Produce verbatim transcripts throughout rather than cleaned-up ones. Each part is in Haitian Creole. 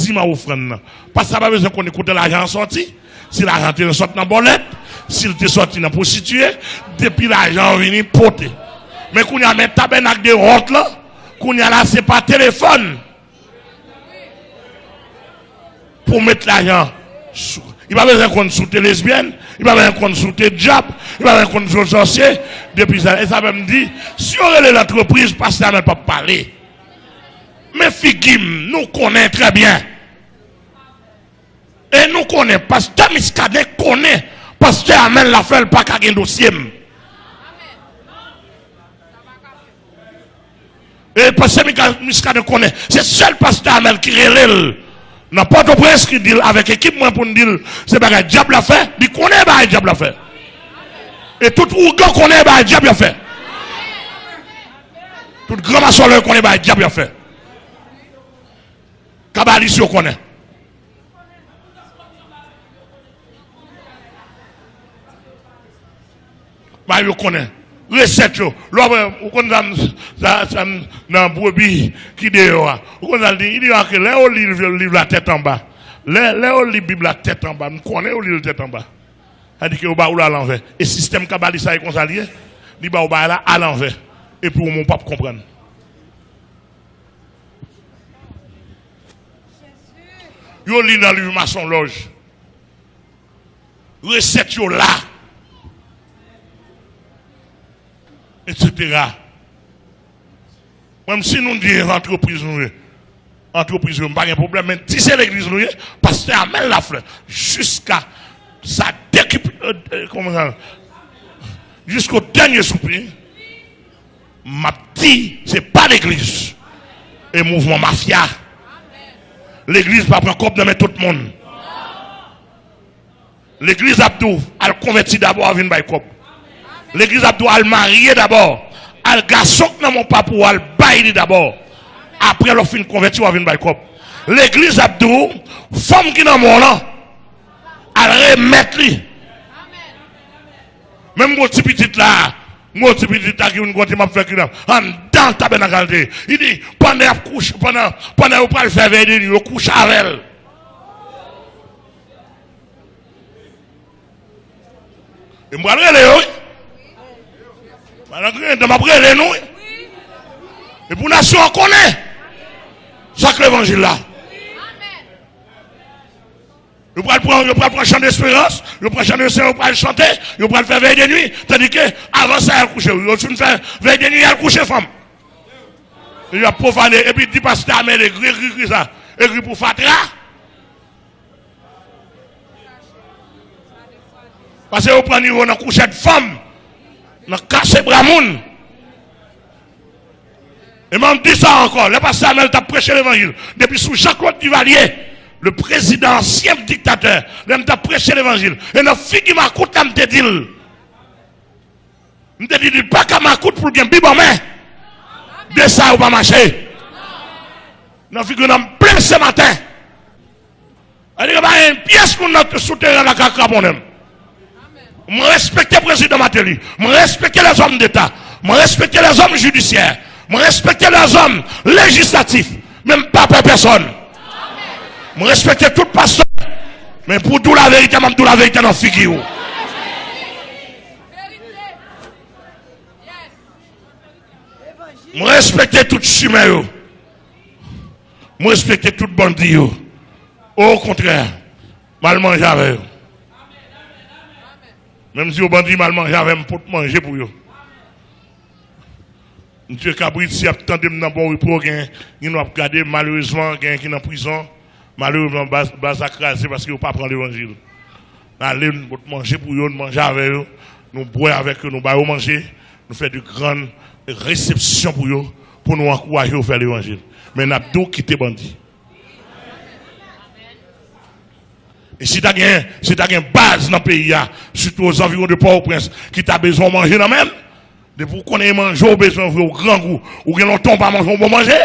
Siman ofrann nan. Pastè a pa bezwen konnen kote lajan an sòti. Si lajan te sot nan bòlèt, si l te sòti nan pwostitiye, depi lajan an vini, pote. Men kounye a, men tabènak de wont lan, kounye a la, se pa telefòn pou met lajan sou. Li pa bezwen konn si w te lesbyèn, li pa bezwen konn si w te dyab, li pa bezwen konn si w sòsye. Depi sa, e sa fè m di, si yo rele l antrepriz, pastè Amèl p ap pale. Men figi m, nou konnen trè byen. E nou konnen, pastè Miskaden konnen, pastè Amèl Laflè pa ka gen dosye m. E pastè Mika-, Miskaden konnen, se sèl pastè Amèl ki rele l nan Pòtoprens ki di l avèk ekip mwen pou n di l se bagay dyab la fè, li konnen bagay dyab la fè. E tout ougan konnen bagay dyab la fè. Tout gran masonlè konnen bagay dyab la fè. Kabalis yo konnen. Ba yo konnen. Resèt yo. Lè w, ou konn sa, m, sa, sa m, nan brebi ki deyò a. Ou konn sa l di? Li di, "Ok, lè yo li liv la tèt anba. Lè, lè yo li Bib la tèt anba. M konnen yo li l tèt anba." Sa di ke yo ba ou l alanvè. E sistèm kabalis sa e konsa li ye. Li ba ou bagay la alanvè. Epi ou menm ou p ap konprann. Yo li nan liv masonlòj. Resèt yo la. Etsetera. Mwen, si nou di antrepriz nou ye, antrepriz yo, m pa gen pwoblèm, men di se legliz nou ye, pastè Amèl Laflè, jiska sa dekip-, euh, euh, kòman sa, jisko dènye soupi, m ap di, se pa legliz. E mouvman mafya. Legliz pa pran kòb nan men tout moun. Legliz ap di w, al konvèti dabò, a vin bay kòb. Legliz ap di w, al marye dabò. Al gason k nan men w pa pou w, al bay li dabò. Apre lè w fin konvèti, w a vin bay kòb. Legliz ap di w, fanm ki nan men w lan, al remèt li. Menm gwo ti pitit la, gwo ti pitit la ki vin konte m ap fè kilòt anndan tabènak la te. Li di, pandan y ap kouche, pandan, pandan yo pral fè vèy de nwi, yo kouche avè l. E m pral rele yo, wi. Pandan gen tan, m ap rele nou, wi. E pou nasyon an konnen sa k levanjil la. Yo pral pran, yo pral pran chan desperans, yo pran chan desperans, yo pral chante, yo pral fè vèy de nwi, tandike avan sa y al kouche, yo fin fè vèy de nwi, y al kouche fanm. E y ap pwofane, epi di pastè Amèl egri, egri, egri sa, egri pou fatra. Paske yo pran nivo nan kouchèt fanm, nan kase bra moun. E mwen m di sa ankò, lè pastè Amèl t ap preche levanjil, depi sou Jean-Claude Duvalier, le président, ansyen diktatè, lè m t ap preche levanjil, e nan figi makout la m te di l, m te di li pa ka makout pou l gen Bib an men. De sa yo pa mache. Nan figi w nan m plese maten. Sa vle di ke pa gen pyès moun nan, sou teren an la ka kraponnen m. Mwen respekte prezidan Martelly. Mwen respekte lèzòm deta. Mwen respekte lèzòm jidisyè. Mwen respekte lèzòm lejislatif. Men m pa pè pèsòn. Mwen respekte tout pastè. Men pou di w laverite, m ap di w laverite nan figi w. Mwen respekte tout chimè yo. Mwen respekte tout bandi yo. Okontrè, m al manje avè yo. Menm si yo bandi, m al manje avè yo, m pot manje pou yo. Mesye Kabrit, si y ap tande m nan bò repo, gen, gen nou ap gade, malerezman, gen ki nan prizon. Malerezman, baz, baz la kraze paske yo pa pran levanjil. N ale, n pot manje pou yo, n manje avè yo, nou bwè avèk yo, nou ba yo manje, nou fè de grann resepsyon pou yo, pou nou ankouraje yo fè levanjil. Men n ap di w kite bandi. E si ta gen, si ta gen baz nan peyi a, sitou ozanviwon de Pòtoprens, ki ta bezwen manje nan men m, depi w konnen e manje w bezwen vre, w grangou, ou gen lontan w pa manje yon bon manje,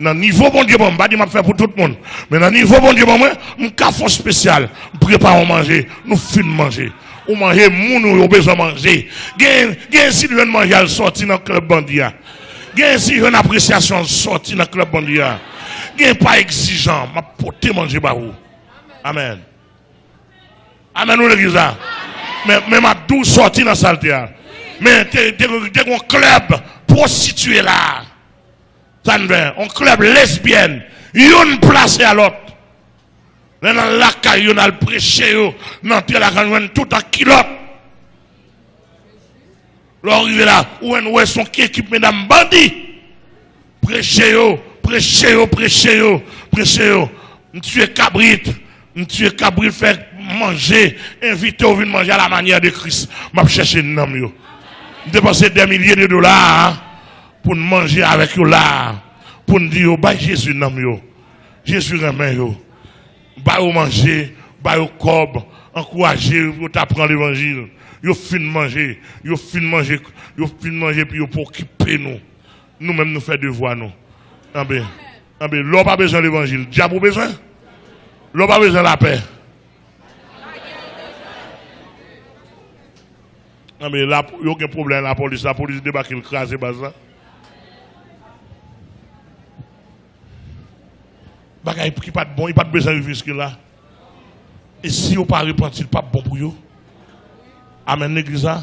nan nivo Bondye ban m, m pa di m ap fè pou tout moun, men nan nivo Bondye ban mwen, m ka fè yon espesyal, m prepare yon manje, nou fin manje. Ou manje moun ou yo bezwen manje. Gen, gen si l jwenn manje al sòti nan klèb bandi a. Gen si jwenn apresyasyon al sòti nan klèb bandi a. gen pa egzijan, m ap pote manje ba ou. Amèn. Amèn, ou legliz la. Men, men m ap di w sòti nan salte a. Men te, te, te gen yon klèb pwostitye la. Sa n fè? Yon klèb lesbyèn. Youn plase a lòt. Lè n al lakay yo, n al preche yo, n antre lakay, n jwenn tout an kilòt. Lè w rive la, ou wè, nou wè se yon ekip medam bandi. Preche yo, preche yo, preche yo, preche yo. M tiye kabrit, m tiye kabrit, fè manje, envite yo vin manje à la manière de Christ. M ap chèche nanm yo. M depanse dè milye de dola pou n manje avèk yo la, pou n di yo bay Jezi nanm yo. Jezi renmen yo. Ba yo manje, ba yo kòb, ankouraje yo pou yo ta pran levanjil. Yo fin manje, yo fin manje, yo fin manje, epi yo pa okipe nou. Nou menm, nou fè devwa nou. Anben, anben, lè w pa bezwen levanjil, dyab ou bezwen? Lè w pa bezwen lapè? Anben, la, yo gen pwoblèm lapolis, lapolis debake, l kraze baz la. Bagay ki pa t bon, li pa t bezwen rive jiske la. E si yo pa repanti, l p ap bon pou yo. Amèn, legliz la.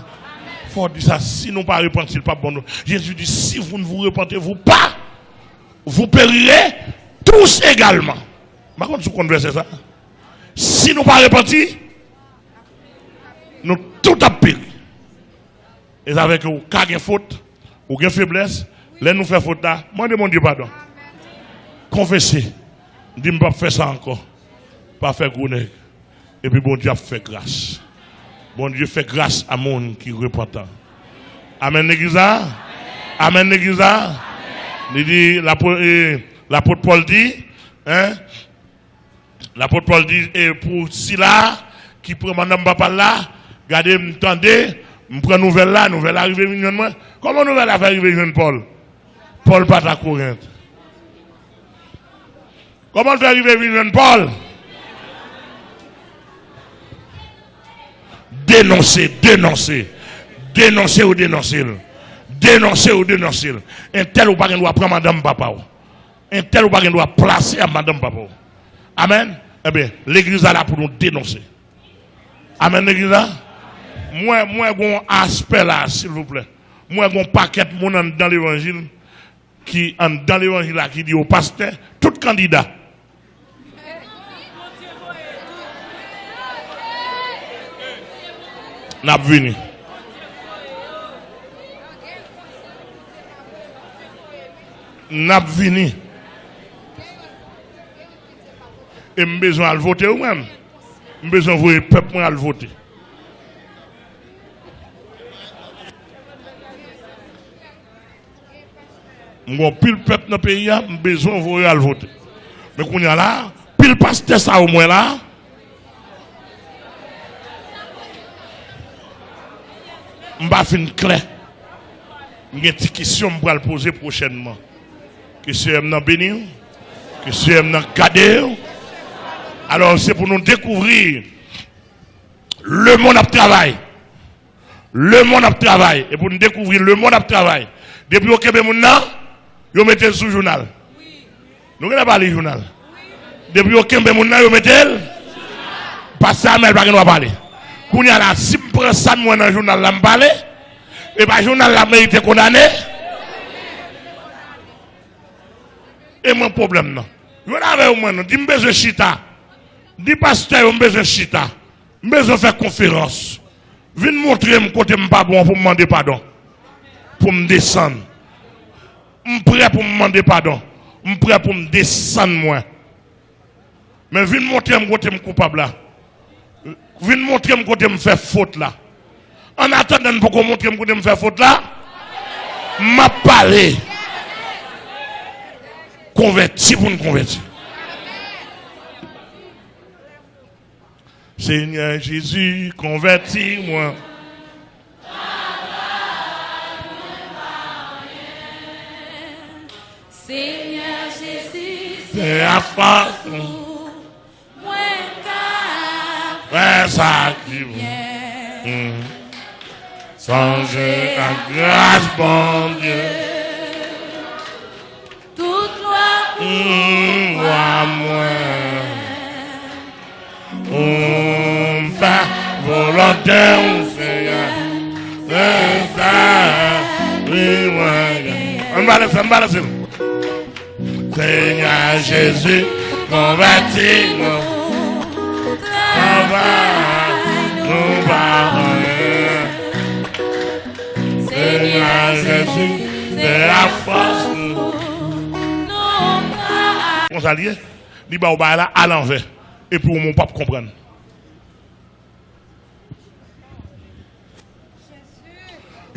Fò w di sa, si nou pa repanti, l p ap bon nou. Jezi di, si vous ne vous repentez vous pas, vous périrez tous également. M pa konn si w konn vèsè sa. Si nou pa repanti, nou tout ap peri. E sa fè ke ou ka gen fot, ou gen feblès. Lè nou fè fot la, mande Bondye padon. Konfese. Di, "M p ap fè sa ankò." Pa fè gwo nèg. Epi Bondye ap fè gras. Bondye fè gras a moun ki repantan. Amèn, legliz la. Amèn, legliz la. Li di, lapot, e, lapot Pòl di, en, Lapot Pòl di, e pou sila ki pran madanm papa l la, gade, m tande, m pran nouvèl la, nouvèl la rive vin jwenn mwen. Kòman nouvèl la fè rive jwenn Pòl? Pòl pa t a Korent. Kòman l fè rive vin jwenn Pòl? Denonse, denonse. Denonse ou denonse l. Denonse ou denonse l. Entèl ou pa gen dwa pran madanm papa w. Entèl ou pa gen dwa plase ak madanm papa w. Amèn. Ebyen, legliz la la pou nou denonse. Amèn, legliz la. Mwen, mwen gon aspè la, silvouplè. Mwen gon pakèt moun anndan levanjil ki anndan levanjil la ki di yo pastè, tout kandida. N ap vini. N ap vini. E m bezwen al vote, wi, mwen. M bezwen voye pèp mwen al vote. M gon pil pèp nan peyi a, m bezwen voye al vote. Men kounye a la, pil pastè sa yo mwen la, m pa fin klè. M gen ti kesyon m pral poze pwochènman. Ke Senyè m nan beni w. Ke Senyè m nan gade w. Alò, se pou nou dekouvri lemonn ap travay. Lemonn ap travay. E pou n dekouvri lemonn ap travay. Depi yo kenbe moun nan, yo mete l sou jounal. Nou genlè pa li jounal. Depi yo kenbe moun nan, yo mete l. Pastè Amèl pa gen dwa pale. Kounye a la, si m pran sa m wè nan jounal la, m pale, e pa jounal la merite kondane. E mwen pwoblèm nan. Jwenn avè yo mwen non. Di m bezwen chita. Di pastè yo m bezwen chita. M bezwen fè konferans. Vin montre m kote m pa bon pou m mande padon. Pou m desann. M prè pou m mande padon. M prè pou m desann mwen. Men vin montre m kote m koupab la. Vin montre m kote m fè fot la. Annatandan n poko montre m kote m fè fot la, m ap pale. Konvèti pou n konvèti. Senyè Jezi, konvèti mwen. Senyè Jezi, se a fòs ou mwen ka fè sa ki byen. Sonje ak gras Bondye. Tout glwa pou Lòdè w, Senyè, se sa ki mwen gen. Ann balanse, ann balanse l. Senyè Jezi, konvèti nou. Travay nou pa anyen. Senyè Jezi, se la fòs nou. Konsa l ye, li ba w bagay la alanvè. Epi ou menm ou p ap konprann.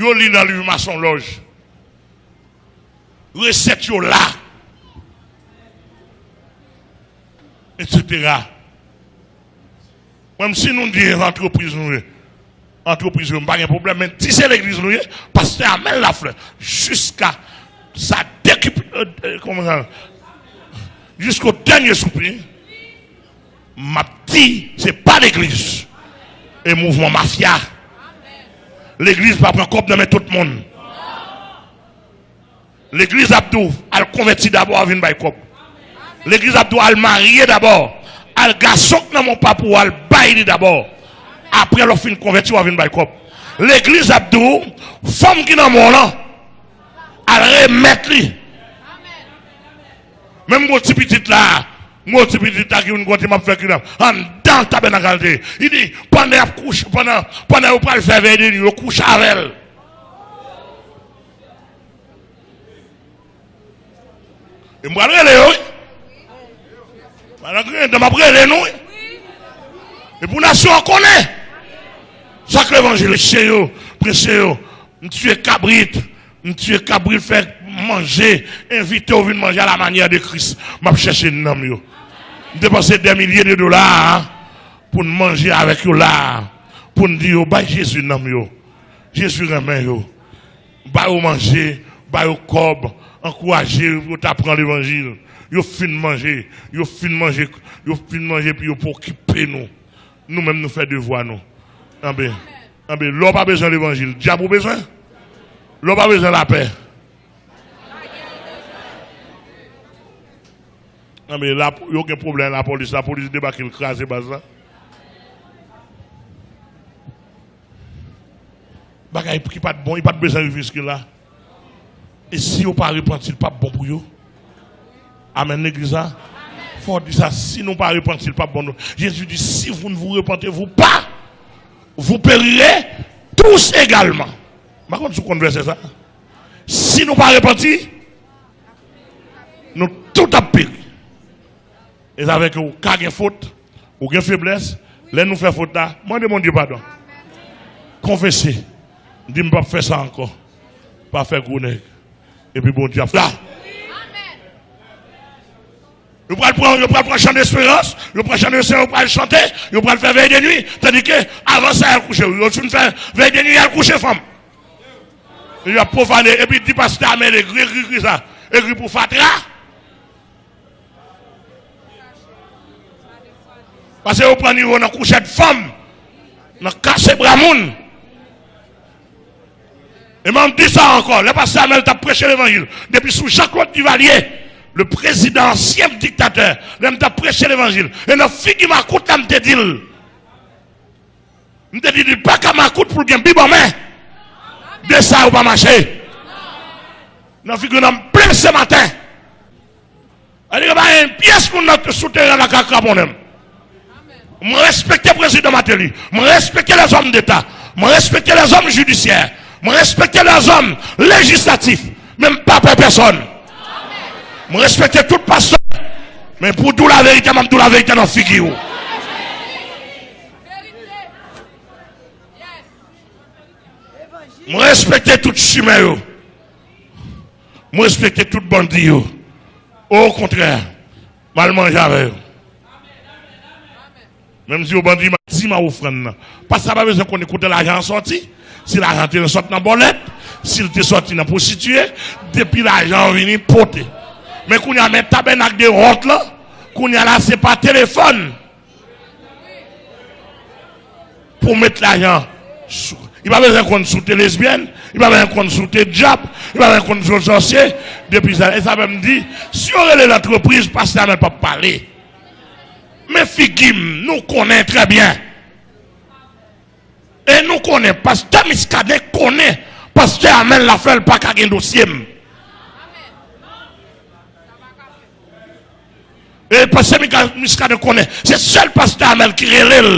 Yo li nan liv masonlòj. Resèt yo la. Etsetera. Mwen menm, si nou di antrepriz nou ye, antrepriz yo, m pa gen pwoblèm, men di se legliz nou ye, pastè Amel Lafleur, jiska sa dekip-, euh, euh, kòman sa, jisko dènye soupli, m ap di, se pa legliz. E mouvman mafya. Legliz pa pran kòb nan men tout moun. Legliz ap di w, al konvèti dabò, vin bay kòb. Legliz ap di w, al marye dabò. Al gason k nan men w pa pou w, al bay li dabò. Apre, lè w fin konvèti, w a vin bay kòb. Legliz ap di w, fanm ki nan men w lan, al remèt li. Menm gwo ti pitit la, gwo ti pitit la ki vin konte m ap fè kilòt anndan tabènak al te. Li di, pandan y ap kouche, pandan, pandan yo pral fè vèy de nwi, yo kouche avè l. E m pral rele yo, wi. Pandan gen tan, m ap rele nou, wi. E pou nasyon an konnen sa k levanjil, se yo, preche yo. M tiye kabrit, m tiye kabrit, fè manje, envite yo vin manje à la manière de Christ. M ap chèche nanm yo. M depanse dè milye de dola pou n manje avèk yo la, pou n di yo bay Jezi nanm yo. Jezi renmen yo. Ba yo manje, ba yo kòb, ankouraje yo pou yo ta pran levanjil. Yo fin manje, yo fin manje, yo fin manje, epi yo pa okipe nou. Nou menm, nou fè devwa nou. Anben, anben, lè w pa bezwen levanjil, dyab ou bezwen? Lè w pa bezwen lapè? Anben, la, yo gen pwoblèm lapolis, lapolis debake, l kraze baz la. Bagay ki pa t bon, li pa t bezwen rive jiske la. E si yo pa repanti, li p ap bon pou yo. Amèn, legliz la. Fò w di sa, si nou pa repanti, li p ap bon nou. Jezi di, si vous ne vous repentez vous pas, vous périrez tous également. M pa konn si w konn vèsè sa. Si nou pa repanti, nou tout ap peri. E sa fè ke ou ka gen fot, ou gen feblès. Lè nou fè fot la, mande Bondye padon. Konfese. Di, "M p ap fè sa ankò." Pa fè gwo nèg. Epi Bondye ap fè. Yo pral pran, yo pral pran chan desperans, yo pran chan desperans, yo pral chante, yo pral fè vèy de nwi, tandike avan sa, y al kouche. Yo fin fè vèy de nwi, y al kouche fanm. Y ap pwofane, epi di pastè Amèl egri, egri, egri sa. Egri pou fatra. Paske yo pran nivo nan kouchèt fanm, nan kase bra moun. E m ap di sa ankò, lè pastè Amèl t ap preche levanjil, depi sou Jean-Claude Duvalier, le président, ansyen diktatè, lè m t ap preche levanjil, e nan figi makout la m te di l, m te di li pa ka makout pou l gen bib an men. De sa yo pa mache. Nan figi w nan m plen se maten. Sa vle di pa gen pyès moun nan, sou teren la ka kraponnen m. Mwen respekte prezidan Martelly. Mwen respekte lèzòm deta. Mwen respekte lèzòm jidisyè. Mwen respekte lèzòm lejislatif. Men m pa pè pèsòn. Mwen respekte tout pastè. Men pou di w laverite, m ap di w laverite nan figi w. Mwen respekte tout chimè yo. Mwen respekte tout bandi yo. Okontrè, m al manje avè yo. Menm si yo bandi, m ap di m a ofrann nan. Pastè a pa bezwen konnen kote lajan an sòti. Si lajan te sot nan bòlèt, si l te sòti nan pwostitiye, depi lajan an vini, pote. Men kounye a, men tabènak de wont lan, kounye a la, se pa telefòn pou met lajan sou. Li pa bezwen konn si w te lesbyèn, li pa bezwen konn si w te dyab, li pa bezwen konn si w te sòsye. Depi sa, e sa fè m di, si yo rele lantrepriz, pastè Amèl p ap pale. Men figi m, nou konnen trè byen. konnen, pastè Miskaden konnen, pastè Amèl Lafè pa ka gen dosye m. E pastè Mika- Miskaden konnen, se sèl pastè Amèl ki rele l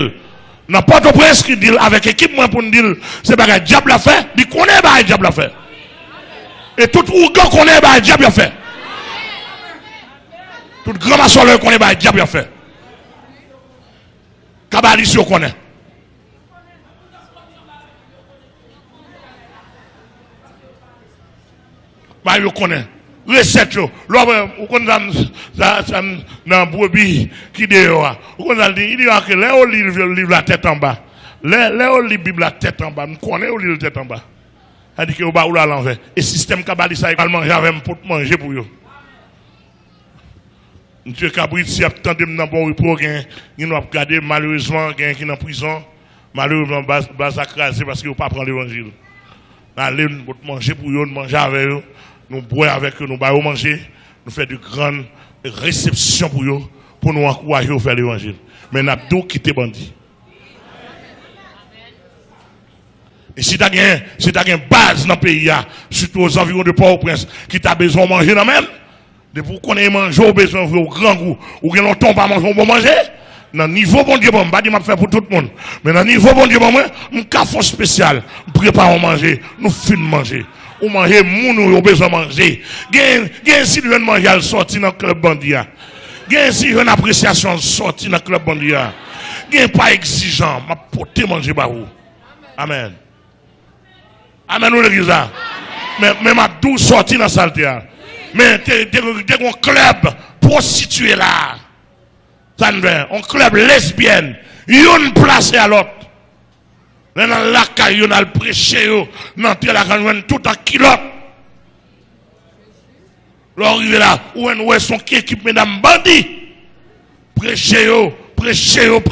nan Pòtoprens, ki di l avèk ekip mwen pou n di l se bagay dyab la fè, li konnen bagay dyab la fè. E tout ougan konnen bagay dyab la fè. Tout gran mason lè yo konnen bagay dyab la fè. Kabalis yo konnen. Ba yo konnen. Resèt yo. Lè w, ou konn sa m, sa, sa m nan bwobi ki deyò a. Ou konn sa l di? Li di, "Ok, lè yo li liv la tèt anba. Lè, lè yo li Bib la tèt anba, m konnen yo li l tèt anba." Sa di ke yo ba ou l alanvè. E sistèm kabalis sa yo al manje avè m pot manje pou yo. Mesye kabrit, si y ap tande m nan Bò Repwo, gen, gen nou ap gade, malerezman, gen ki nan prizon. Malerezman, baz, baz la kraze paske yo pa pran levanjil. N ale, n pot manje pou yo, n manje avè yo, nou bwè avèk yo, nou ba yo manje, nou fè de grann resepsyon pou yo, pou nou ankouraje yo fè levanjil. Men n ap di w kite bandi. E si ta gen, si ta gen baz nan peyi a, sitou ozanviwon de Pòtoprens, ki ta bezwen w manje nan men m, depi w konnen e manje w bezwen vre, w grangou, ou gen lontan w pa manje yon bon manje, nan nivo Bondye ban m, m pa di m ap fè pou tout moun, men nan nivo Bondye ban mwen, m ka fè yon espesyal, m prepare yon manje, nou fin manje. Ou manje moun ou yo bezwen manje. Gen, gen si jwenn manje al sòti nan klèb bandi a. Gen si jwenn apresyasyon al sòti nan klèb bandi a. Gen pa egzijan, m ap pote manje ba ou. Amèn. Amèn, ou legliz la. Men, men m ap di w sòti nan salte a. Men te, te, te gen yon klèb pwostitye la. Sa n fè? Yon klèb lesbyèn. Youn plase a lòt. Lè n al lakay yo, n al preche yo, n antre lakay, n jwenn tout an kilòt. Lè w rive la, ou wè, n wè se yon ekip medam bandi. Preche yo, preche yo, preche